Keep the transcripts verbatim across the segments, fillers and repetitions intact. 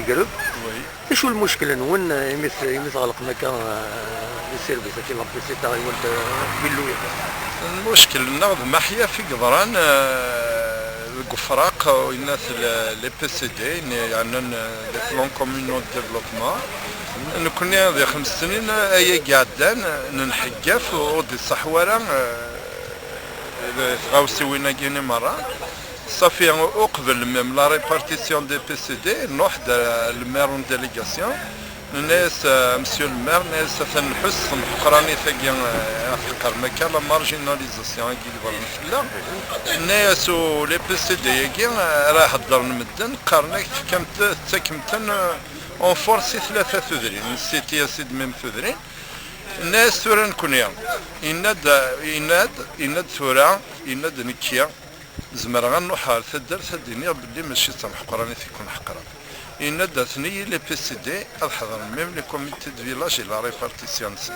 Group. Oui. D acu lmuckel-nwen, eh, imi t-, imi tɣelqem akka, eh, le service-agi n la P C D taɣiwant, eh, Billu? Lmuckel-nneɣ d maḥyaf i yeḍran, eh, deg ufraq, eh, inna-t le, les P C D, n-, yeɛnan, eh, les plans communaux de développement. Nekkni di xems snin, eh, ayagi iɛeddan, eh, nenḥeggaf, ur d-iṣaḥ wara, eh, tɣawsiwin-agi-ni merra. Safi, uqbel même la répartition des P C D, nruḥ-d, euh, le maire en délégation, nenna-yas, euh, monsieur le maire, nenna-yas atan nḥuss s tmeḥqranit-agi, euh, ɣef teqqarem akka, la marginalisation-agi i yebɣan fell-aɣ. Nenna-yas u les P C D-agi, euh, ara heddren medden, qqaren-ak tefkamt, tettakemt-ten, euh, en force i tlata tudrin, nessiti-yas-id même tudrin. Nenna-yas tura nekni, yenna-d, yenna-d, yenna-d tura, yenna-d nekki, zemreɣ ad nruḥ ɣer taddart ad d-iniɣ belli mačči d tameḥqranit i ken-ḥeqreɣ. Yenna-d atni les P C D ad ḥeḍren même les comités de village et la répartition-nsen.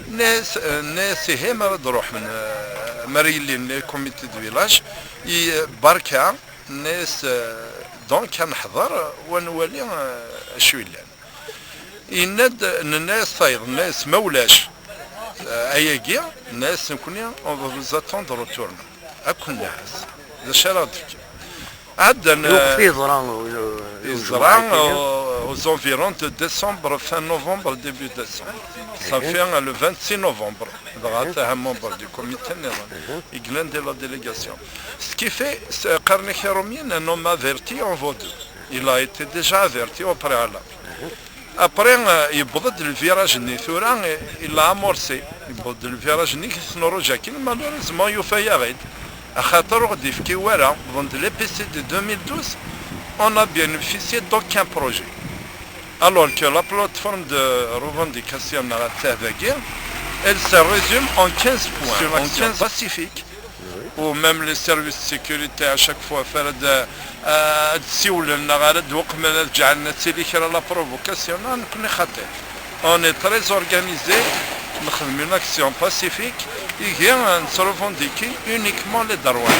Nenna-yas, nenna-yas ihi mi ara d-ruḥen, eh, mi ara yillin les comités de village, i, barka, nenna-yas, eh, donc ad neḥḍer, u ad nwali, eh, acu yellan. Yenna-d, nenna-yas tayeḍ, nenna-yas ma ulac, eh, ayagi, nenna-yas nekni, on va vous attendre au tournant. Ad ken-nɛass. D acu ara ɣ-d-tefkem? Ɛeddan, lweqt eh, yeẓra, yeẓra, eh, aux environs de décembre, fin novembre, début décembre. Ça fait, eh, le vingt-six novembre. Dɣa ata membre du comité nniḍen i yellan di la délégation. Ce qui fait, qqaren-ak Iṛumyen, un homme averti en vaut deux. Il a été déjà averti au préalable. Après, euh, yewweḍ-d le virage-nni tura, euh, il a amorcé. Yewweḍ-d le virage-nni, i t-nruǧ akkin, malheureusement, yufa-yaɣ-id. Axaṭer ur ɣ-d-yefki wara, wwḍen-d les P C D deux mille douze, on a bénéficié d'aucun projet. Alors que la plateforme de revendication neɣ ttɛad-agi, elle se résume en quinze points, en quinze pacifiques. Ou même les services de sécurité, à chaque fois, fara d, euh, ad d-siwlen neɣ ara d-weqmen ad ǧeɛlen ad tili kra la provocation, neɣ nekkni xaṭi. On est très organisé, nexdem une action pacifique, ihi, euh, nettrevendiquer uniquement les droits.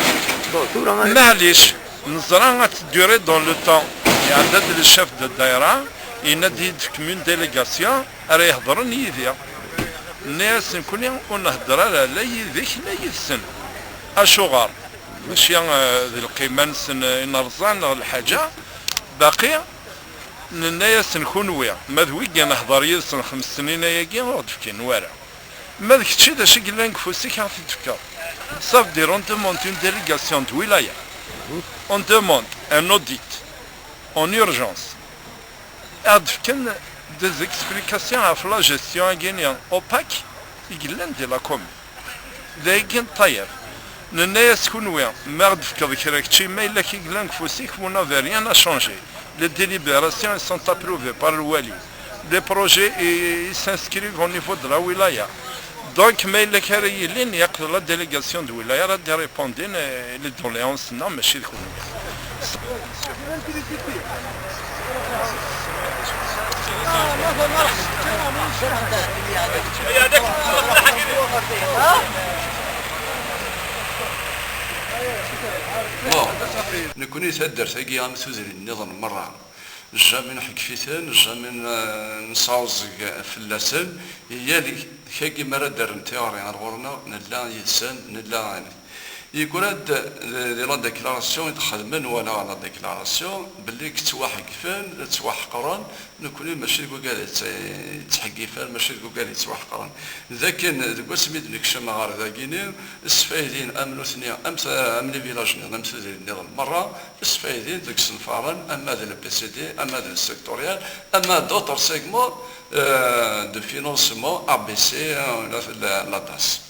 Bon, tura, maɛlic, neẓra ad tdurer dans le temps. Iɛedda-d le chef de daïra, yenna-d yid-, une délégation, ara iheḍren yid-i. Nniɣ-as nekkni ur nhedder ara la yid-k la yid-sen. Acuɣer? Mačči, eh, d lqima-nsen, eh, i nerẓa neɣ lḥaǧa. Baqi nenna-yasen kunwi, ma d wigi nehder yid-sen xems snin ayagi ur ɣ-d-fkin wara. Ma d kečči d acu i yellan deg ufus-ik ad ɣ-t-id-tefkeḍ? Ça veut dire on demande une délégation de wilaya. On demande un audit en urgence. Ad d-fken des explications ɣef la gestion-agi-ni opaque i yellan di la commune. D ayagi n ṭṭayaf. Nenna-yas kunwi, ma ɣ-d-tefkeḍ kra kečči, ma yella k-, yellan deg ufus-ik, vous n'avez rien à changer. Les délibérations, elles sont approuvées par le wali. Les projets, ils, ils s'inscrivent au niveau de la wilaya. Donc, ma yella kra yellin, yaqd la délégation de wilaya ara d-irépondin, eh, les doléances-nneɣ, mačči d kunwi. Bon, nekkni taddart-agi am tudrin nniḍen merra, jamais nḥeggef-iten, jamais n-, nesɛuẓẓeg fell-asen. Yal kagi mi ara d-rren tiɣri ar ɣur-neɣ, nella yid-sen, nella. Yeggra-d di, di la déclaration i d-xedmen, walaɣ la déclaration, belli ttwaḥeggfen, ttwaḥeqren, nekkni mačči deg wigad yettḥeggifen, mačči deg wigad yettwaḥeqren. D akken deg wasmi d-nekcem ɣer dagini, sfaydin am nutni, am ta-, am les villages nniḍen, am tudrin nniḍen merra, sfaydin deg isenfaren, ama d le P C D, ama d le sectoriel, ama d'autres segments, euh, de financement, A B C, euh, la, la, la DAS.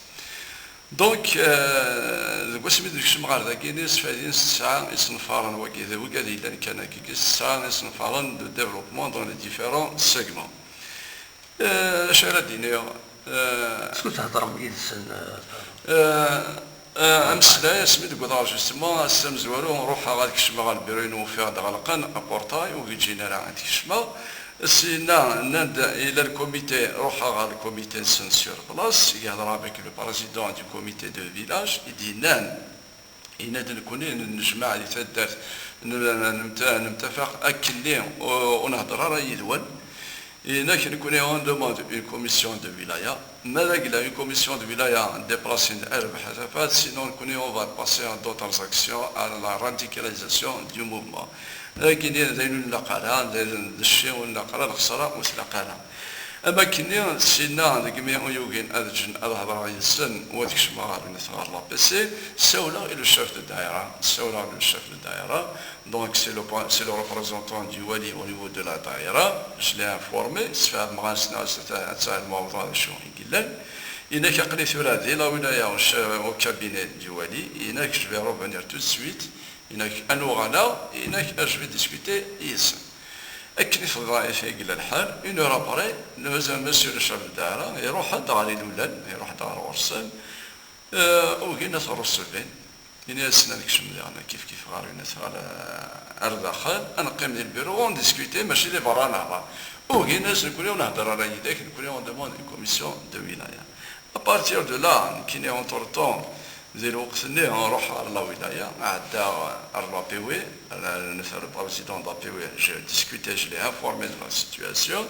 Donc, euh, deg wasmi d-nekcem ɣer dagini, sfaydin s tesɛa isenfaren wagi, d wigad yellan kan akkagi, s tesɛa isenfaren de développement dans les différents segments. Euh, acu ara d-iniɣ? Euh, est-ce que thedrem yid-sen, euh, euh, euh, ameslay, asmi d-wwḍeɣ justement, ass amezwaru, ruḥeɣ ad kecmeɣ ɣer lbiru-inu, ufiɣ-d ɣelqen aportail, ur yi-ǧǧin ara ad kecmeɣ. Syenna, nnan-d, yella lkumiti, ruḥeɣ ɣer lkumiti-nsen sur place, i hedreɣ avec le président du comité de village, i d-yennan, Yenna-d nekkni nennejmaɛ di taddart, n-, n-, nemta-, nemtafaq akkenni ur, ur nhedder ara yid-wen. Yenna-k nekkni on demande une commission de wilaya. Ma d agla une commission de wilaya déplacée n Rrbeḥ Tafat, sinon nekkni on va passer à d'autres actions, à la radicalisation du mouvement. Dagi d ayen ur nlaq ara, d, d cci ur nlaq ara, lexsara ur tlaq ara. Am akkenni, sinna deg mi ur yugin ad ǧǧen ad hedreɣ yid-sen u ad kecmeɣ ɣer, ɣer l'A P C, ssawleɣ i le chef de daïra, ssawleɣ i le chef de daïra, donc c'est le, c'est le représentant du wali au niveau de la daïra, je l'ai informé, sfehmeɣ-as, nniɣ-as ata, ata lmuɛawada d acu i yellan. Yenna-k aql-i tura di la wilaya au, au cabinet du wali, yenna-k je vais revenir tout de suite, yenna-k ad n-uɣaleɣ, yenna-k je vais discuter yid-sen. Akken i tebɣa i yella lḥal, une heure après, le monsieur le chef de daïra iruḥ-d ɣer ilulan, iruḥ-d ɣer ɣur-sen, euh, ugin ad t-rreṣlen. Ini-asen ad kecmen diɣen kif kif ɣer une heure, euh, ar daxel, ad neqqim di lbiru, on discuter, mačči di berra nehḍer. Ugin-as nekkni ur nhedder ara yid-k, nekkni on demande une commission de wilaya. À partir de là, nekkini entre-temps, di lweqt-nni, nruḥ ɣer la wilaya, ɛeddaɣ ɣer l'A P W, ɣer le président de l'A P W, j'ai discuté, je l'ai informé de la situation.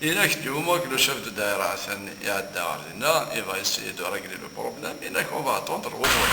Yenna-k du moment que le chef de daïra atan iɛedda ɣer dinna, il va essayer de régler le problème. Yenna-k on va attendre, on va voir.